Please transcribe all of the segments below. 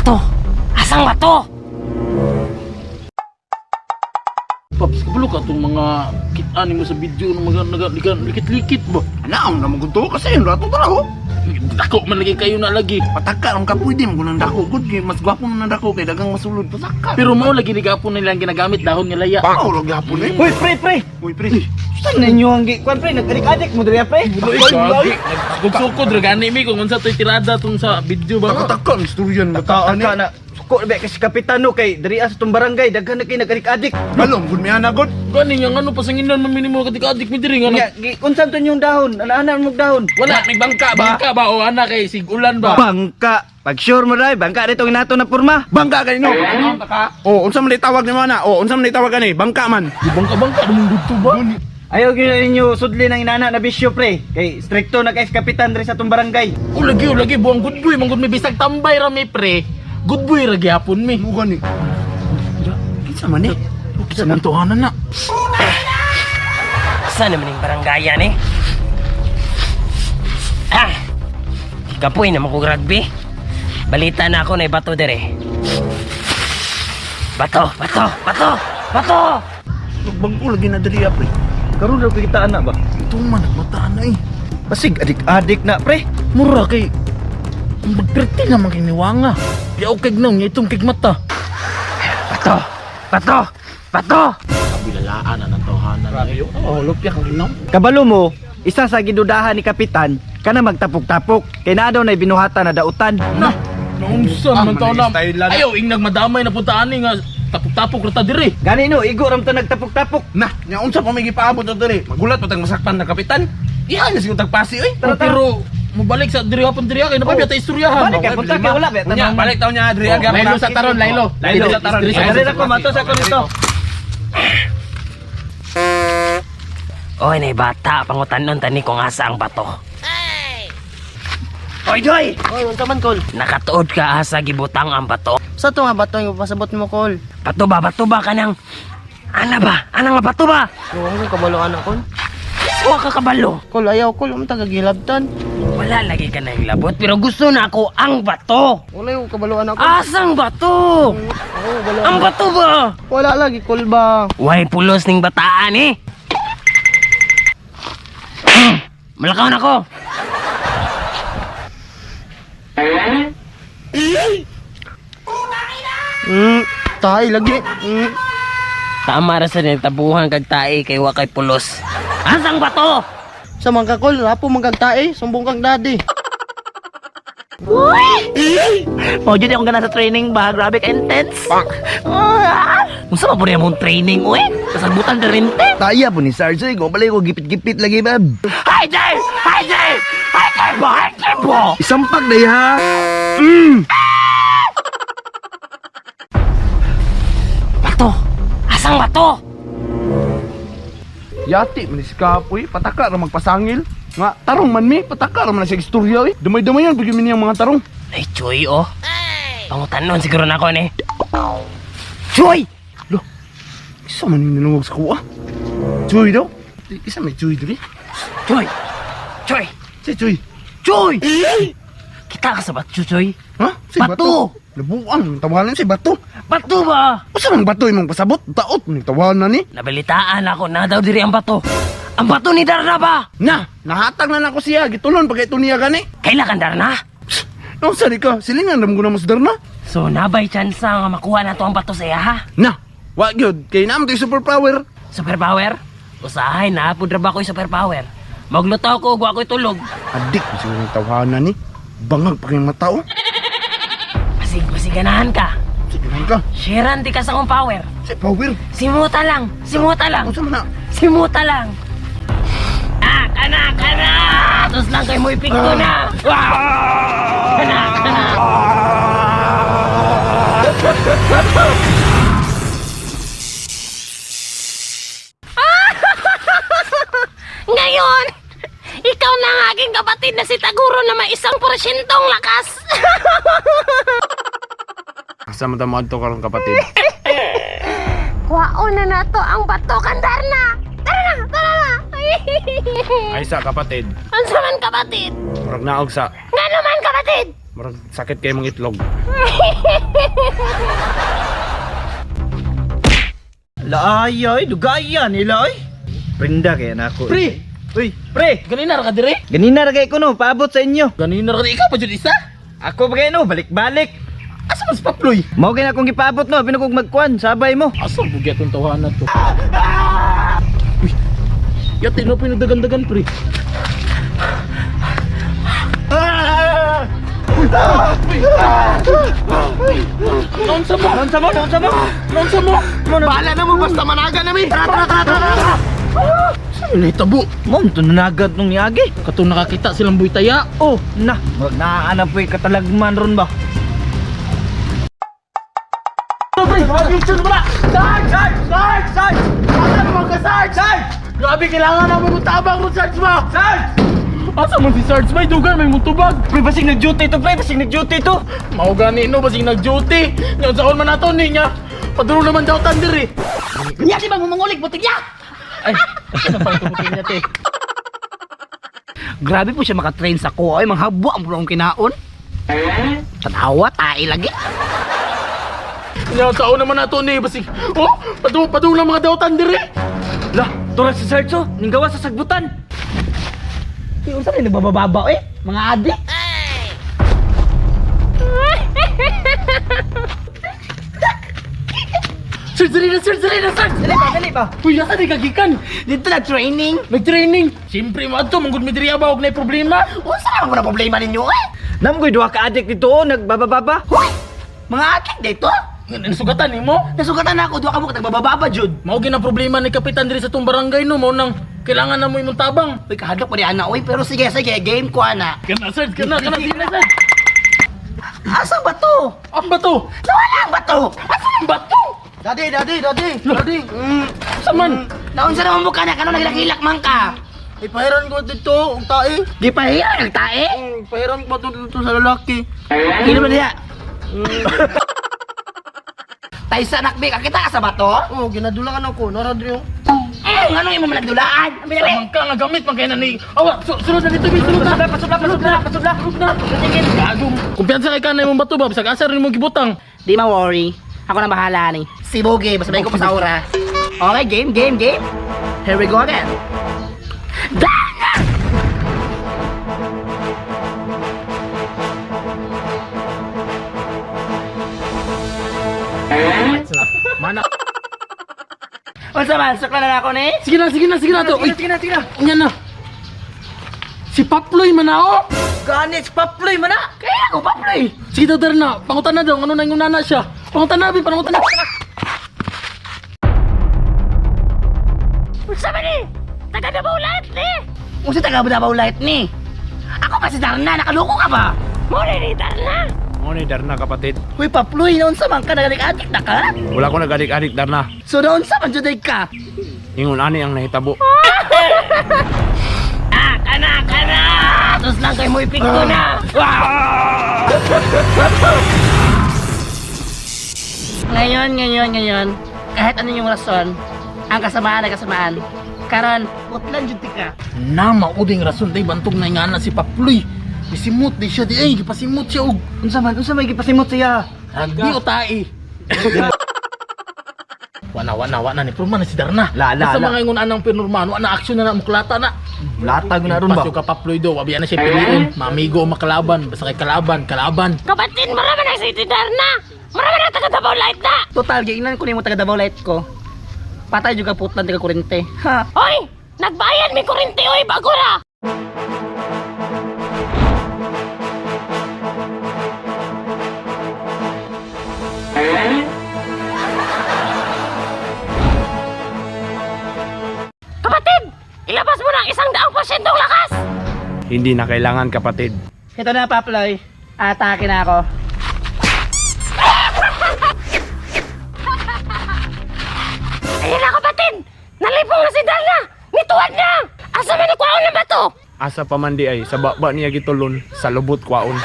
Bato! Asang bato? Paps, kabalo ka itong mga kitaan mo sa video ng mga likit-likit ba? Anaon na mo to kasi yun rato tara ho. Dako man lagi kayo na lagi. Pataka ang kapoy di mo nang dako gud kay mas gwapo nang dako kay dagang masulod pataka. Pero mao lagi nigapon nila ang ginagamit dahon nga laya. Oh, lagi hapon eh. Hoy, pre, pre! Uy, pre. Saan ninyo ang gikuan, pre? Nag-adik-adik mo diri, pre? Nagsukod ra gani mi kung unsa to'y tirada tong sa video ba. Taka-taka ang istorya ng bataan eh. Taka na. Suko na ba kasi kapitano kay diri sa tong barangay daghan na kay nag-adik-adik. Balong gud mi ana gud. Gani nga ano pasanginan man minimo kadik-adik mi diri nga Nya, unsa to yung dahon? Ana-ana mo dahon. Wala may bangka, bangka ba o ana kay sigulan ba? Bangka. Pag sure mo dai, bangka dito ginato na porma. Bangka kay no. Oh, unsa man tawag nimo ana? Oh, unsa man tawag ani? Bangka man. Di bangka-bangka dumong dudto ba? Ayaw gyud ninyo sudli ng inana na bisyo, pre. Kay strikto na kay kapitan diri sa tong barangay. O lagi, o lagi buang good boy, manggod mi bisag tambay ra mi pre. Good boy ra gyapon mi. Mo gani. Kinsa man eh? Kinsa man tuhanan na. Saan naman yung baranggayan eh? Ah! Kapoy naman ko rugby. Balita na ako na bato dere. Bato, bato, bato, bato! Bangko lagi na diri pre. Karon ra kita ana ba? Ito man nagmataan na eh. Basig adik-adik na, pre. Mura kay magpirti naman kay niwanga. Yaw kag nang itong kig mata. Bato, bato, bato! Kabilalaan na ng tawhanan na eh. Oh, lupya kang ginaw. Kabalo mo, isa sa gidudahan ni kapitan kana magtapok-tapok kay naa daw nay binuhatan na dautan. Na, naunsa Ah, man taon na. manay-style lang. Ayaw ing nagmadamay na puntaan ni nga tapok-tapok ra ta diri. Gani no, igo ram ta nagtapok-tapok. Na, nya unsa pa may gipaabot na diri? Magulat pa tag masakpan na kapitan. Iha na siguro tagpasi oy. Tara, tara. Pero mobalik sa diri hapon diri kay napay ta istoryahan. Balik kay punta kay wala ba Unya, balik taw niya diri Oh, agad. laylo sa taron, laylo. Laylo sa taron. Diri sa- Diri ako mato sa ako nito. Oy, nay bata, pangutanon tani kung asa ang bato. Oy, Doy! Oy, unsa man kol? Nakatuod ka asa gibutang ang bato. Sa to nga bato yung pasabot mo kol? Bato ba, bato ba kanang... Ana ba? Ana nga bato ba? Huwag ko kabalo ana kol. Wa ka kabalo. Kol ayaw kol, unta kagilabtan. Wala lagi ka na labot, pero gusto na ako ang bato. Wala yung kabalo ana kol. Asang bato? Oo, wala. Ang bato ba? Wala lagi kol ba? Way pulos ning bataan eh. Malakaw na ko. Tahi lagi. Tama ra sa nagtabuhan kag tae kay wa kay pulos. Asang bato? Sa mga kol, rapo man kag tae, sumbong kag daddy. Mo jud akong gana sa training ba? Grabe ka intense. Ah! Unsa man po niya mong training oy? Kasabutan ka rin te. Taya po ni Sarge, ko pala ko gipit-gipit lagi bab. Hi Jay! Hi Jay! Hi Jay bo! Hi Jay bo! Isampak day ha. Bato! Asang bato? Yati man si Kapoy, pataka ra magpasangil. Nga tarong man mi, pataka ra man na siya istorya oy. Dumay-dumayan pag mi niyang mga tarong. Ay, Choy, oh. Pangutanon siguro na ako, ni. Choy! Lo. Isa man yung nanungog sa kuha. Chuy daw. Isa may chuy diri. Choy! Choy! Si chuy. Choy! Kita ka sa bato, Choy. Ha? Si Bato! Labuan, tawanan si Bato. Bato ba? Usa man bato imong pasabot? Taot ni tawanan ni. Nabalitaan ako na daw diri ang bato. Ang bato ni Darna ba? Na, nahatag na nako siya, gitulon pag ito niya gani. Kaila kang Darna? Naunsa di ka, silingan ram ko na mas darna. So, nabay chance nga makuha na to ang bato sa iya, ha? Na, wa gyud kay naam to'y superpower. Superpower? Usahay na, pudra ba ko'y superpower? Magluto ako, ug wa ko'y tulog. Adik mo siguro ng tawhanan ni. Bangag pa kayong mata oh. Basig, basiganahan ka. Sige lang ka. Sharean di ka sa akong power. Si power. Simuta lang, simuta lang. Unsa man na? Simuta lang. Ah, kana, kana! Tapos lang kay mo ipikto na. Ah! Kana, kana. Ngayon, ikaw na ang aking kapatid na si Taguro na may 1% lakas. Asa man ta moadto karon kapatid? Kwaon na nato ang bato kandarna. Tara na, tara na. Ay sa kapatid. Unsa man kapatid? Murag naog sa. Nga naman kapatid? Murag Murag sakit kay mong itlog. Laayay, dugaya nila oy. Prinda kaya na ako. Pre! Uy, pre! Ganina ra ka dire? Ganina ra kay ko no, paabot sa inyo. Ganina ra ka dire. Ikaw pa jud isa? Ako ba kayo no, balik-balik. Asa man si Paploy? Mao kay na akong gipaabot no, pinakog magkuan, sabay mo. Asa bugyat tong tawahan na to? Uy. Yate no pinadagandagan pre. Naunsa mo? Naunsa mo? Naunsa mo? Naunsa mo? Bahala na mo basta managa na mi. Tara tara tara tara. Sa nahitabo? Mo tunagad nung niagi. Katong nakakita silang buitaya. Oh, na, murag naa na po'y katalagman ron ba? Grabe, kailangan na mo tabang mo, Sarge ba? Sarge! Asa man si Sarge? May dugan, may mutubag. Pre, basig nag-duty to, pre, basig nag-duty to. Mao gani no, basig nag-duty. Ngayon sa man nato niya. Paduro naman daw thunder eh. Nya di ba mumangulig butig ya? Ay, ano pa ito niya te? Grabe po siya makatrain sa ko ay manghabwa ang pulong kinaon. Tanawa tae lagi. Ngayon sa naman nato ni basig. Oh, paduro paduro lang mga daw thunder eh. Lah, tura si Sarge oh, ning gawa sa sagbutan. Uy, unsa rin nagbababa eh? Mga adik. Sarge, dali na, Sarge, dali na, Sarge. Dali ba, dali ba? Uy, asa di kagikan? Dito na training. Nag-training. Siyempre, mo adto, manggod mi diri ba og nay problema. Unsa naman mo na problema ninyo eh? Namgoy duha ka adik dito oh, nagbababa. Hoy! Mga adik dito? Nasugatan nimo? Nasugatan na ako, duha ka mo nagbababa jud. Mao gyud ang problema ni kapitan diri sa tong barangay no, mao nang kailangan na mo imong tabang. Uy, kahadlok pa ni ana oy, pero sige sige, game ko ana. Kana Sarge, kana kana sige na Sarge. Asa ba to? Ang bato. Nawala ang bato. Asa ang bato? Daddy, daddy, daddy, daddy. Sa man? Naunsa naman mo ka na kano nagilak-hilak man ka? Ipahiran ko dito, ang tae. Di pa hiya nagtae. Ipahiran ko to dito sa lalaki. Hino ba niya? Taysa nakbi ka kita sa bato? Oh, ginadulaan ako. Nara diri. Eh, ngano imo man nagdulaan? Ang Sa binali. man ka nga gamit man kay na ni. Awa, sulod na dito, sulod na. Pasubla, pasubla, pasubla. Sulod na. Gago. Kumpiyansa kay kanay mong bato ba bisag asa rin mo gibutang. Di ma worry. Ako na bahala ni. Si Boge, basta may ko pa sa ora. Okay, game, game, game. Here we go again. Dana! Mana. Unsa man, sukla na ako ni? Sige na, sige na, sige na to. Uy, Sige na, sige na. unya na. Si Paploy man na oh. Ganit, paploy man na. Kaya ako paploy. Sige daw dara na. Pangutan na daw ano na yung nana siya. Pangutan na, bi, pangutan na. Unsa man ni? Taga Davao Light ni. Unsa taga Davao Light ni? Ako pa si Darna, nakaloko ka ba? Mo ni Darna. Mo ni Darna kapatid. Uy, paploy, naunsa man ka nagadik-adik na ka? Wala ko nagadik-adik Darna. So naunsa man juday ka? Ingon ani ang nahitabo. Ah, kana, kana! Tapos lang kay mo ipikto na! Ngayon, ngayon, ngayon, kahit ano yung rason, ang kasamaan ay kasamaan. Karon, putlan jud ti ka. Na mauding rason day bantog na nga na si Paploy. Gisimot di siya di ay gipasimot siya og Unsa man, unsa may gipasimot siya? rugby o tae. Wana wana wana ni pirma na si Darna. La, la, Basta la. mga ingon anang pirma, wa na action na na muklata na. Latag na ron ba? Pasyo ka Paploy do, wabi na siya piliin. Mamigo o makalaban, basta kay kalaban, kalaban. Kapatid, marami na si Darna! Marami na taga Davao Light na! Total, giingnan ko nimo taga Davao Light ko. Patay jud ka putlan ti ka kurente. Ha. Hoy! Nagbayad mi kurente oy bago ra! Kapatid! Ilabas mo na ang 100% lakas! Hindi na kailangan kapatid. Ito na, Paploy. Atake na ako. Ayan na kapatid! Nalipong na si Darna! Nituwad na! Asa man ni kwaon na bato? Asa pa man di ay sa baba niya gitulon sa lubot kwaon.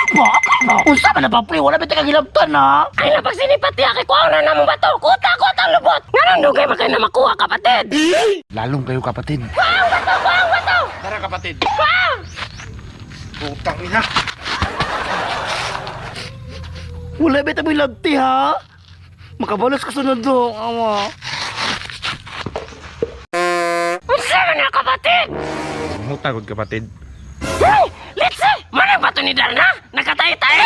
Ba, ba? Unsa man na Paploy, wala ba ka gilabtan ha? Ay na pagsinipat niya kay kwaon na namong bato! Kuta kuta ang lubot! Nganong dugay man kayo na makuha kapatid? Lalong kayo kapatid. Kwaong bato! Kwaong bato! Tara kapatid. Kwaong! Putang ina. Wala ba tayo lagti ha? Makabalos ka sunod do. Awa. Unsa man na kapatid? Hutagod kapatid. Hey, let's see. Manang bato ni Darna? Nakatay-tay.